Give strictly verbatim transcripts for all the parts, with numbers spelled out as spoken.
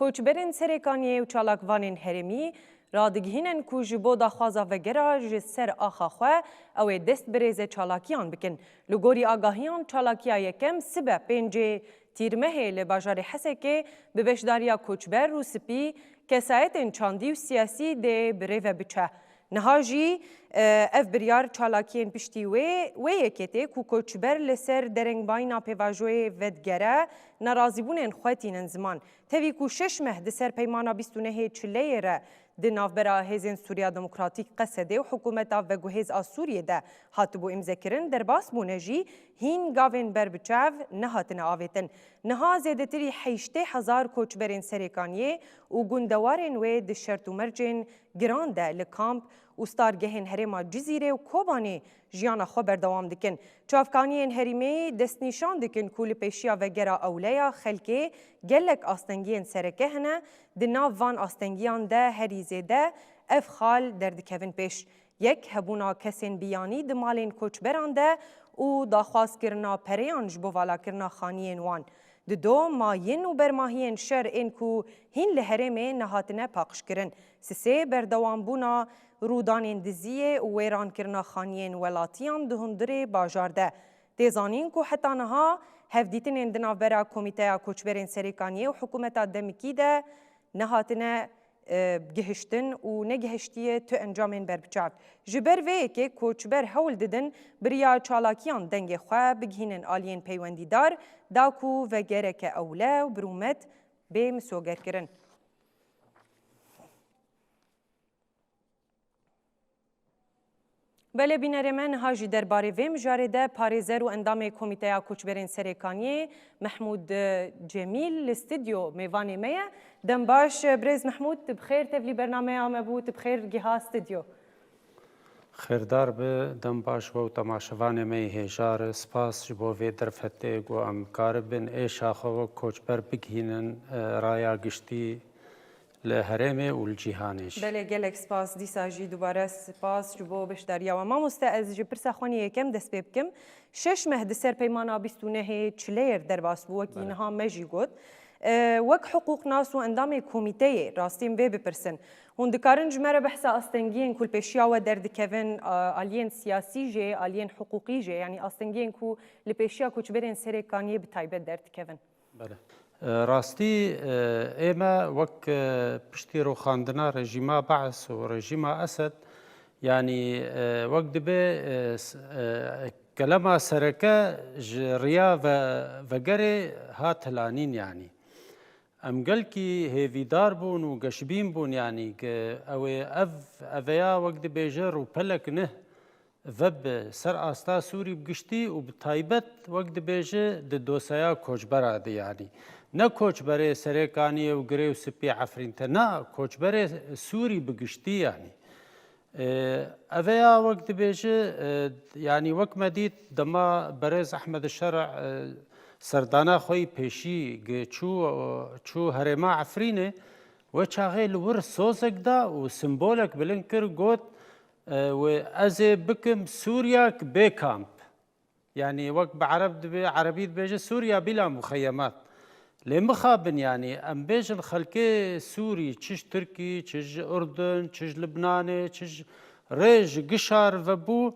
Koçberên Serêkaniyê û çalakvanên herêmî radigihînin ku ji bo daxwaza vegera ji ser axa xwe ew ê dest bi rêze çalakiyan bikin. Li gorî agahiyan, çalakiya yekem sibe pêncê Tîrmehê li bajarê Hesekê bi beşdariya koçber, rûspî, kesayetên çandî û siyasî dê bi rê ve biçe. Niha jî, e, ev biryar çalakiyên piştî wê, wê yekê tê ku koçber li ser derengbayîna pêvajoyê vedigere, nerazîbûnên xwe tînin ziman. Tevî ku şeş meh di ser peymana bîst û nehê Çileyê re di navbera Hêzên Sûriya Demokratîk, Qesedê, û Hikûmeta Veguhêz a Sûriyê de hatibû îmzekirin, derbas bûne jî, hîn gavên berbiçav nehatine avêtin. Niha zêdetirî heştê hezar koçberên Serêkaniyê û gundewarên wê di şert û mercên giran de li kamp û stargehên herêma Cizîrê û Kobanê jiyana xwe berdewam dikin. Çavkaniyên herêmê destnîşan dikin ku li pêşiya vegera ewleya xelkê gelek astengiyên sereke hene, di nav van astengiyan de herî zêde ev xal derdikevin pêş. Yek, hebûna kesên biyanî di malên koçberan de û daxwazkirina pereyan ji bo valakirina xaniyên wan. Dido, mayîn û bermahiyên şer ên ku hîn li herêmê nehatine paqijkirin. Sisê, berdewambûna rûdanên diziyê û wêrankirina xaniyên welatiyan di hundirê bajar de. Tê zanîn ku heta niha hevdîtinên di navbera Komîteya Koçberên Serêkaniyê û hikûmeta demikî de nehatine, e, gihiştin û negihiştiye tu encamên berbiçav. Ji ber vê yekê koçber hewl didin bi riya çalakiyan dengê xwe bigihînin aliyên peywendîdar, da ku vegereke ewle û bi rûmet bê misogerkirin. Belê bînerê me, niha jî derbarê vê mijarê de parêzer û endamê Komîteya Koçberên Serêkaniyê Mehmûd, e, Cemîl li stûdyo mêvanê me ye. Dem baş, e, birêz Mehmûd, tu bi xêr tevlî bernameya me bû, tu bi xêr giha stûdyo. Xêrdar bi, dem baş we û temaşevanê me yê hêjar, spas ji bo vê derfetê ku em karibin êşa xwe wek koçber bigihînin, e, raya giştî li herêmê û li cîhanê jî. Belê, gelek spas. Dîsa jî dubare spas ji bo beşdariya we. Mamoste, ez ji pirsa xwe nê yekem dest pê bikim. Şeş meh di ser peymana bîst û nehê Çileyê derbas bû, wekî Belê. niha me jî got. E, wek hiqûqnas û endamê komîteyê, rastî em vê bipirsin. Hûn dikarin ji me re behsa astengiyên ku li pêşiya we derdikevin, a, aliyên siyasî jê, aliyên hiqûqî jê, yanî astengiyên ku li pêşiya koçberên Serêkaniyê bi taybet derdikevin? Belê. E, rastî, e, ê me wek, e, piştî rûxandina rejîma Bees û rejîma Esed, yanî, e, wek dibe, e, s-, e, kelema sereke ji riya ve-, vegerê hat hilanîn, yanî. Em gelkî hêvîdar bûn û geşbîn bûn, yanî, ku ew ê ev, eveya wek dibêje rûpelek nih ve bi ser asta Sûrî bi giştî û bi taybet wek dibêje di dosyaya koçbera de, yanî ne koçberê Serêkaniyê û Girê û Spî Efrîn te, na, koçberê Sûrî bi giştî, yanî. E, eveya wek dibêje, e, yanî wek me dît dema berêz Ehmed Şer, e, serdana xwe yî pêşî gi çû, çû herêma Efrînê, wê çaxê li wir sozek da û simbolek bilind kir, got, e, wê ez ê bikim Sûriyek bê kamp. Yanî wek bi ereb dibê, erebî dibêje Sûriya bîla muxeyemat. Lê mixabin, yanî em bêjin xelkê Sûrî, çi ji Tirkî, çi ji Urdun, çi ji Libnanê, çi ji rê ji gişa re vebû,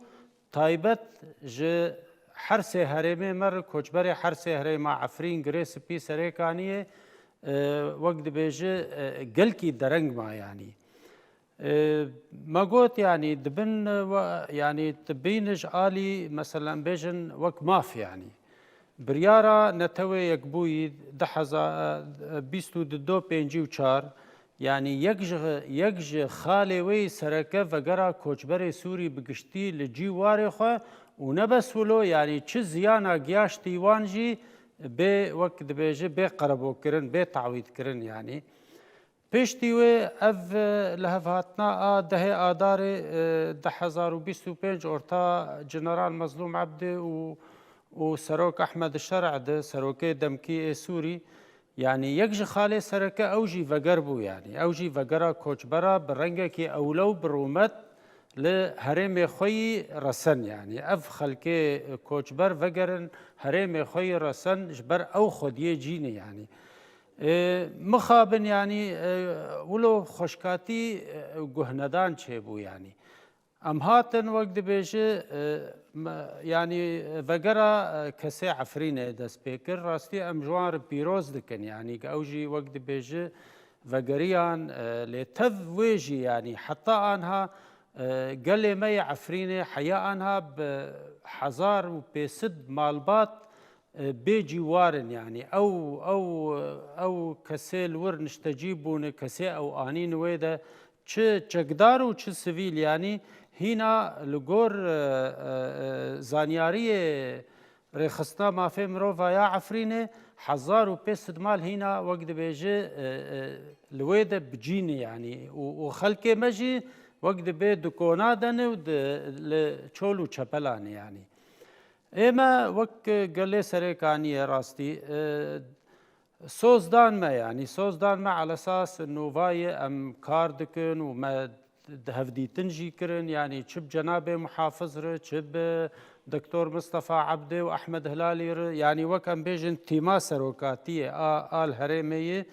taybet ji her sê herêmê me re, koçberê her sê herêma Efrîn, Girê Spî, Serêkaniyê, e, wek dibêje, e, gelkî dereng ma, yanî. E, me got, yanî, dibin, e, we, yanî, tu bîne ji alî, meselen, bêjin wek maf, yanî. Biryara Netewê Yekbûyî du hezar, e, bîst û du, pêncî û çar, yanî, yek ji, yek ji xalê wê yî sereke vegera koçberê Sûrî bi giştî li cî warê xwe û ne bes wilo, yanî, çi ziyana giyaştî wan jî bê, wek dibêje, bê qerebokkirin, bê tawîdkirin, yanî. Piştî wê ev, e, lihevhatina a dehê Adarê, e, du hezar û bîst û pênc orta General Mezlûm Ebdî û, û Serok Ehmed Şer'di, serokê demkî ê Sûrî, yanî yek ji xalê sereke ew jî veger bû, yanî ew jî vegera koçbera bi rengekî ewle û bi rûmet li herêmê xwe yî resen, yanî ev xelkê koçber vegerin herêmê xwe yî resen ji ber ew xwediyê cînê, yanî. E, mixabin, yanî, e, wilo xweşkatî, e, guhnedan çêbû, yanî. Em hatin, wek dibêje, e, me, yanî, vegera, e, kesê Efrînê dest pê kir. Rastî em ji wan re pîroz dikin, yanî, ew jî, wek dibêje, vegeriyan, e, lê tev wê jî, yanî, heta anha, e, gelê me yê Efrînê heya anha bi hezar û pêsed malbat, e, bê cîwar in, yanî ew, ew, ew kesê li wir niştecî bûne, kesê ew anîn wê de, çi çekdar û çi sivîl, yanî hîna li gor, e, e, e, zanyariyê Rêxistina Mafê Mirova ya Efrînê, hezar û pêsed mal hîna, wek dibêje, e, e, li wê de bi cî ne, yanî û, û xelkê me jî, wek dibê, di kona de ne û di, li çol û çepela ne, yanî. Ê me wek gelê Serêkaniyê rastî, e, soz dan me, yanî soz dan me elesas nûvayê em kar dikin û me di hevdîtin jî kirin, yanî çi bi cenabê muhafiz re, çi bi Doktor Mistefa Ebdê û Ehmed Hilalî re, yanî wek em bêjin tîma serokatiyê a, a li herêmê yê,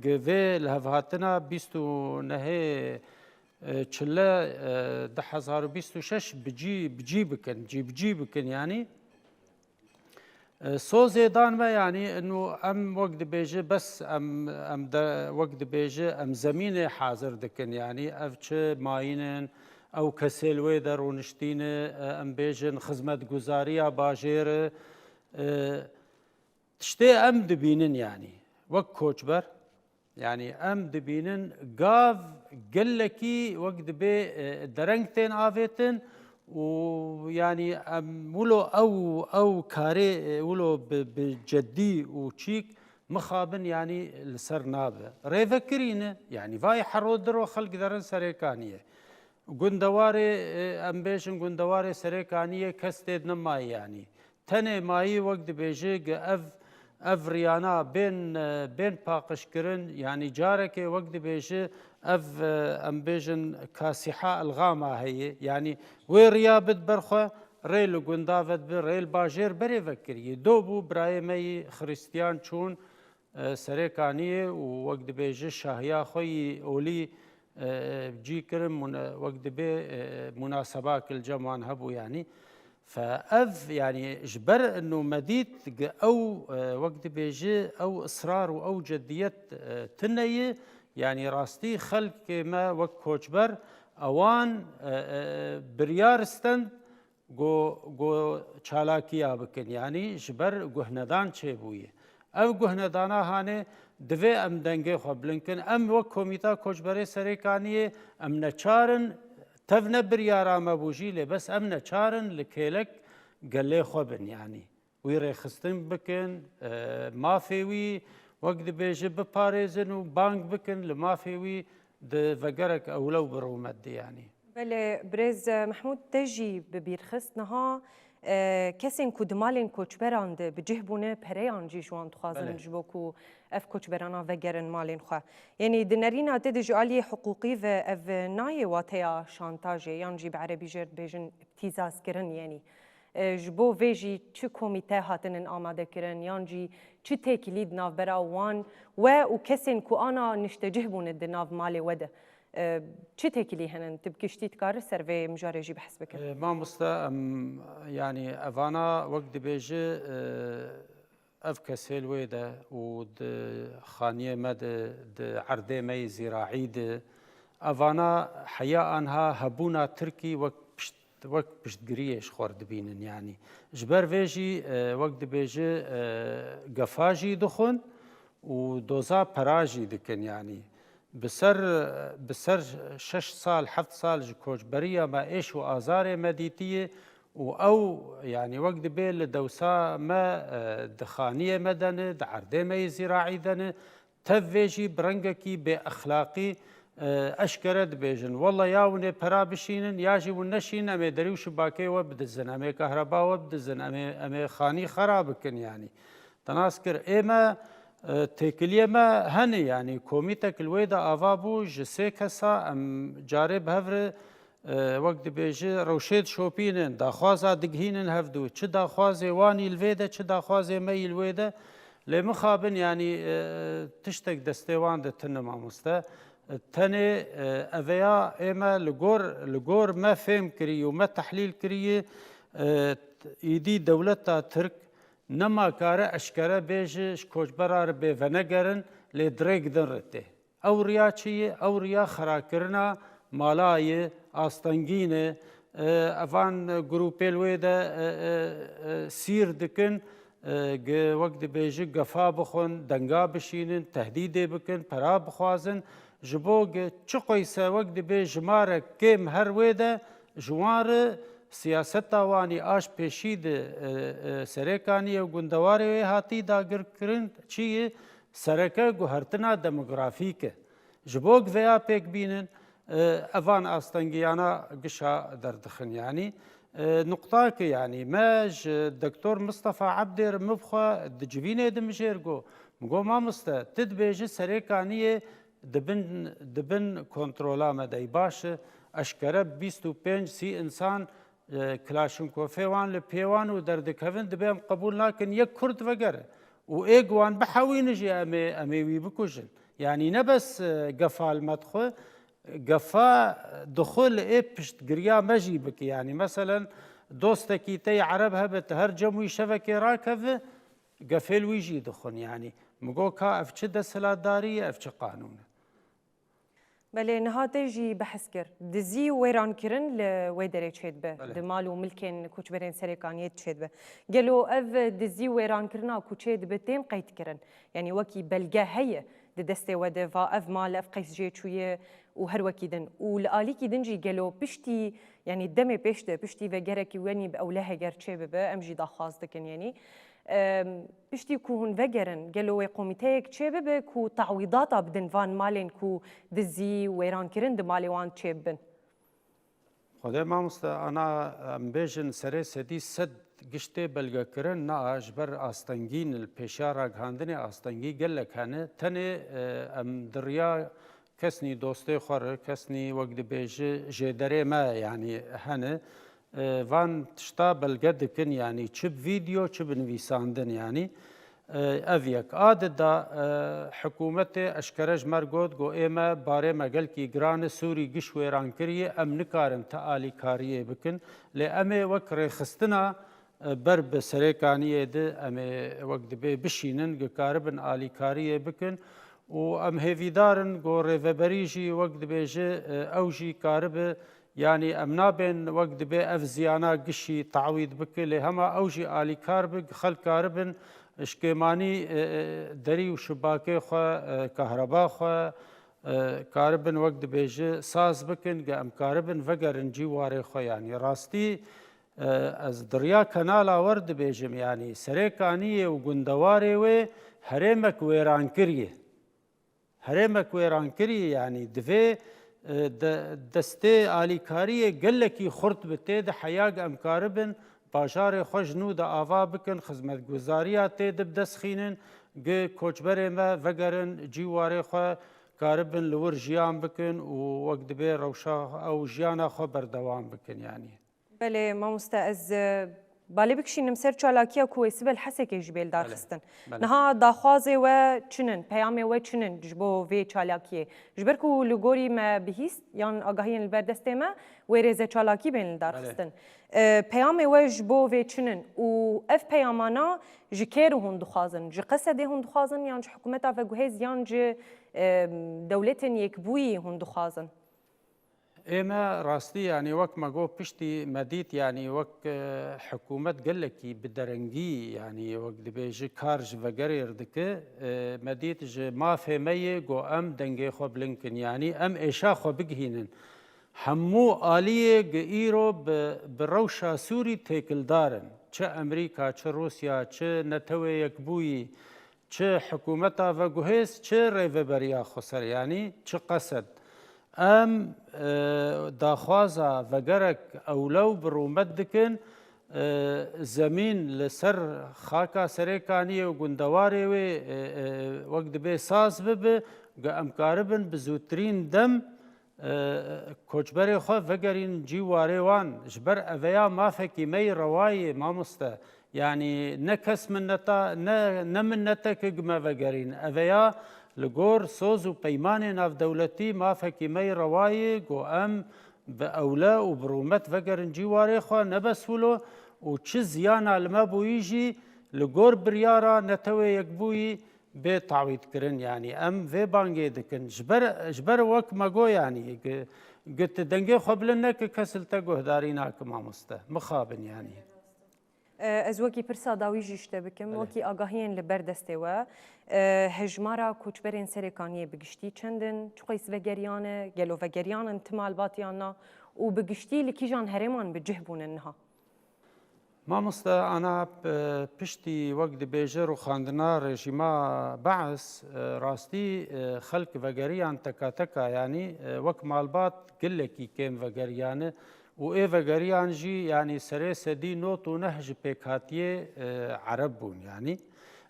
gi vê lihevhatina bîst û nehê e, çile, e, du hezar û bîst û şeş bi cî, bi cî bikin, cî bi cî bikin, yanî. E, sozê dan me, yanî, inu em wek dibêje, bes em, em de, wek dibêje, em zemînê hazir dikin, yanî, ev çi mayîn in, ew kesê li wê de rûniştîne, e, em bêjin, xizmetguzariya bajêr, e, tiştê em dibînin, yanî, wek koçber, Yanî em dibînin gav gelekî wek dibê, e, dereng tên avêtin û yanî em wilo ew, ew karê, e, wilo bi, bi ceddî û çîk mixabin yanî li ser nabe. Rêvekirî ne, yanî vayê hero diro xelk derin Serêkaniyê. Gundewarê, e, em bêjin gundewarê Serêkaniyê kes tê nemayî yanî. Tenê mayî wek dibêje gi ev, ev riyana bên, e, bên paqijkirin, yanî carekê wek dibêje ev, e, em bêjin kasîha ilxama heye. Yanî wê riya bid ber xwe, rê li gunda ve dibi, rê li bajêr berê vekiriyê. Do bû birayê me yî Xiristiyan çûn, e, Serêkaniyê û wek dibêje şahiya xwe yî olî, e, cî kirin, mune-, wek dibê, e, munasebak li cem wan hebû yanî. Fe ev, yanî ji ber inu me dît gi ew, e, wek dibêje ew israr û ew ceddiyet, e, tune ye, yanî rastî xelkê me wek koçber ewan, e, e, biryar stend, go, go çalakiya bikin, yanî ji ber guhnedan çêbûye. Ev guhnedana hanê divê em dengê xwe bilind kin. Em wek Komîta Koçberê Serêkaniyê em neçar in, tev ne biryara me bû jî, lê bes em neçar in li kêlek gelê xwe bin, yanî. Wî rêxistin bikin, e, mafê wî wek dibêje biparêzin û bang bikin li mafê wî di vegerek ewlew bi rûmet de, yanî. Belê, birêz Mehmûd, te jî bi bîr xist. Niha, e, kesên ku di malên koçberan de bi cih bûne, pereyan jî ji wan dixwazin, Belê. ji bo ku ev koçberana vegerin malên xwe. Yanî di nerîna te de ji aliyê hiqûqî ve ev nayê wateya şantajê, yan jî bi erebî jê re dibêjin îbtîzazkirin, yanî. E, ji bo vê jî çi komîte hatinin amadekirin, yan jî çi têkilî di navbera wan we û kesên ku ana niştecih bûne di nav malê we de? E, çi têkilî henin? Tu bi giştî dikare ser vê mijarê jî behs bike? E, mamoste, em, yanî evana wek dibêje, e, ev kesê li wê de û di xaniyê me de, di erdê me yê zîraî de, evana heya anha hebûna Tirkî wek pişt, wek piştgiriyê ji xwe re dibînin. Yanî ji ber vê jî, e, wek dibêje, e, gefa jî dixwin û doza pera jî dikin. Yanî bi ser, bi ser şeş sal, heft sal ji koçberiya me êş û azarê me dîtiye û ew, yanî wek dibê li dewsa me, e, di xaniyê me de ne, di erdê me yê zîraî de ne, tev vê jî bi rengekî bêexlaqî, e, eşkere dibêjin, Wele ya hûn ê pera bişînin, ya jî hûn neşînin, em ê derî û şibakê we bidizin, em ê kehreba we bidizin, em ê, em ê xanî xera bikin, yanî. Te nas kir, ê me, e, têkiliyê me hene, yanî komîtek li wê de ava bû, ji sê kesa em carê bi hev re, e, wek dibêje, rewşê dişopînin, daxwaza digihînin hevdû. Çi daxwazê wan î li vê de, çi daxwazê me î li wê de, Lê mixabin, yanî, e, tiştek destê wan de tune, mamoste. E, tenê, e, eveya ême li gor, li gor me fêm kirî û me tehlîl kirî, e, îdî dewleta Tirk nema kare eşkere bêje ji koçbera re bê venegerin, lê dirêk din re tê. Ew riya çi ye? Ew riya xerakirina mala ye, astengîn e. E, evan grûpê li wê de, e, e, e, sîr dikin, e, gi-, wek dibêji gefa bixwin, denga bişînin, tehdîdê bikin, pera bixwazin. Ji bo gi-, çi qoyse wek dibê jimarek kêm her wê de ji wan re siyaseta wanî a ji pêşî di, e, e, Serêkaniyê û gundewarê wê hatî dagirkirin çi ye? Sereke guhertina demografîk e. Ji bo gi vêya pêk bînin, e, evan astengiyana gişa derdixin. Yanî, e, nuqtak e, yanî me ji Doktor Mistefa Ebdê re min bi xwe di civînê de min jê re got. Min got, mamoste, tu dibêjî Serêkaniyê di bin, di bin kontrola me de ye. Baş e, eşkere bîst û pênc sî însan e, Kilaşinkovê wan li pê wan û derdikevin, dibê em qebûl nakin yek Kurd vegere. Û ê wan bihewîne jî em ê, em ê wî bikujin. Yanî ne bes, e, gefa li me dixwe, gefa dixwe li ê piştgiriya me jî bike. Yanî meselen dostekî te yê Ereb hebe, tu her cem wî şevekê rakeve, gefê li wî jî dixwin. Yanî min got ka ev çi desthilatdarî ye, ev çi qanûn e? Belê, niha te jî behs kir. Dizî û wêrankirin li wê derê çêdibe, Belê. di mal û milkên koçberên Serêkaniyê çêdibe. Gelo ev dizî û wêrankirina ku çêdibe tên qeydkirin? Yanî wekî belge heye di destê we de, va ev mal, ev qeys jê çûye û her wekî din. Û li alîkî din jî gelo piştî, yanî demê pêş de, piştî vegerekî wenî bi ewle heger çêbibe, em jî daxwaz dikin, yanî. Em, piştî ku hûn vegerin, gelo wê komîteyek çêbibe ku tawîdata bidin van malên ku dizî, wêrankirin di malê wan çêbibin? Xwedê mamoste, ana em bêjin serê sedî sed giştê belgekirin, na ji ber astengîn li pêşiya ragihandinê astengî gelek hene. Tenê, e, em di riya kesnî dostê xwe re, kesnî wek dibêji jêderê me, yanî hene, e, van tişta belge dikin, yanî çi bi vîdeo, çi bi nivîsandin, yanî, e, ev yek. A di da, e, hikûmetê eşkere ji me re got, got, ê me, barê me gelkî giran e, Sûrî giş wêran kiriye, em nikarin ti alîkariyê bikin, lê em ê wek rêxistina, e, ber bi Serêkaniyê di, em ê wek dibê bişînin, gikaribin alîkariyê bikin û em hêvîdar in, got, rêveberî jî wek dibêje, e, ew jî karibe Yanî em nabên wek dibê ev ziyana gişî tawîd bike, lê hema ew jî alîkar bi, xelk karibin ji kêmanî, e, e, derî û şibakê xwe, e, kahreba xwe, e, karibin wek dibêji saz bikin, ge em karibin vegerin cîwarê xwe. Yanî rastî, e, ez di riya kanala wer dibêjim, yanî Serêkaniyê û gundewarê wê herêmek wêrankirî ye. Herêmek wêrankirî, yanî divê, e, de-, destê alîkariyê gelekî xurt bi tê de heya ge em karibin bajarê xwe ji nû de ava bikin, xizmetguzariya tê de bi dest xînin, ge koçberê me vegerin cîwarê xwe karibin li wir jiyan bikin û wek dibê rewşa ew jiyana xwe berdewam bikin, yanî. Belê, mamoste, ez, e, balê bikişînim ser çalakiya ku wê sibê li Hesekê jî bê li dar Belê, xistin. belê. Niha daxwazê we çi nin, peyamê we çi nin ji bo vê çalakiyê? Ji ber ku li gorî me bihîst yan agahiyên li ber destê me, wê rêze çalakî bên li dar Belê. xistin. E, peyamê we ji bo vê çi nin? Û ev peyamana ji kê re hûn dixwazin? Ji Qesedê hûn dixwazin yan ji hikûmeta veguhêz yan ji, e, dewletên yekbûyî hûn dixwazin? Ê me rastî, yanî wek me got piştî me dît, yanî wek, e, hikûmet gelekî bi derengî, yanî wek dibêji kar ji vegerê re dike, e, me dît ji mafê me yê got em dengê xwe bilind kin, yanî em êşa xwe bigihînin. Hemû aliyê gi îro bi, bi rewşa Sûrî têkildar in. Çi Amerîka, çi Rûsya, çi Netewê Yekbûyî, Çi hikûmeta veguhêz, çi rêveberiya xweser, yanî çi Qesed. Em, e, daxwaza vegerek ewlew bi rûmet dikin, e, zemîn li ser xaka Serêkaniyê û gundewarê wê, e, e, wek dibê saz bibe, ge em karibin bi zûtirîn dem, e, koçberê xwe vegerîn cîwarê wan. Ji ber eveya mafekî me yî rewayê, mamoste. Yanî ne kes minneta, ne, ne minneteke gi me vegerîn. Eveya li gor soz û peymanê navdewletî mafekî me yê rewayê ku em bi ewle û bi rûmet vegerin cîwarê xwe, ne bes wilo û çi ziyana li me bûyî jî li gor biryara Netewê Yekbûyî bê tawîtkirin. Yanî em vê bangê dikin. Ji ber, ji ber wek me got, yanî gi-, gi tu dengê xwe bilind neke, kes li te guhdarî nake mamoste. Mixabin yanî. E, ez wekî pirsa dawî jî ji te bikim, Belê. Wekî agahiyên li ber destê we, e, hejmara koçberên Serêkaniyê bi giştî çend in, çiqas vegeriyane, gelo vegeriyan in ti malbat yan na û bi giştî li kîjan herêman bi cih bûne niha? Mamoste, ana, e, piştî wek dibêje rûxandina rejîma Beis, e, rastî, e, xelk vegeriyan teka teka, yanî, e, wek malbat gelekî kêm vegeriyane û ê vegeriyan jî, yanî, serê sedî nod û neh ji pêkhatiyê, e, Ereb bûn, yanî.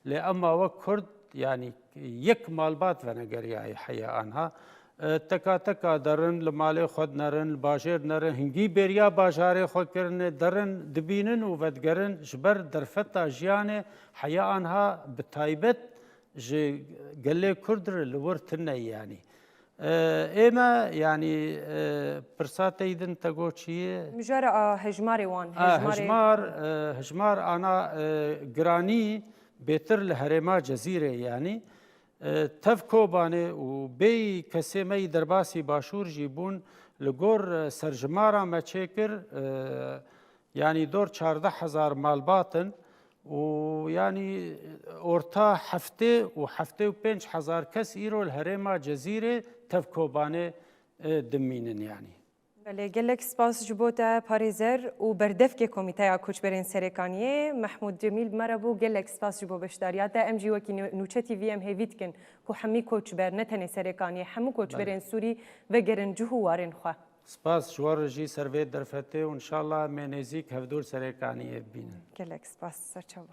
Lê ema wek Kurd, yanî, yek malbat venegeriyaye heya anha. E, teka teka derin, li malê xwe dinerin, li bajêr dinerin, hingî bêriya bajarê xwe kirine, derin, dibînin û vedigerin. Ji ber derfeta jiyanê heya anha bi taybet ji gelê Kurd re li wir tune ye, yanî. E, ê me, yanî, e, pirsa te yî din te got çi ye? Mijara a hejmarê wan, A, hejmarê hejmar, e, hejmar ana, e, giranî bêtir li herêma Cezîrê, yanî. E, tev Kobanê û bêyî kesê me yî derbasî Başûr jî bûn, li gor, e, serjimara me çêkir, e, yanî dor çardeh hezar malbat in û yanî orta heftê û heftê û pênc hezar kes îro li herêma Cezîrê tev Kobanê, e, dimînin yanî. Belê, gelek spas ji bo te parêzer û berdevkê Komîteya Koçberên Serêkaniyê, Mehmûd Cemîl bi me re bû. Gelek spas ji bo beşdariya te. Em jî wekî nû-, Nûçe T V em hêvî dikin ku hemî koçber, ne tenê Serêkaniyê, hemû koçberên Belê. Sûrî vegerin cih û warên xwe. Spas ji we re jî ser vê derfetê û înşallah em ê nêzîk hevdû li Serêkaniyê bibînin. Gelek spas, serçav.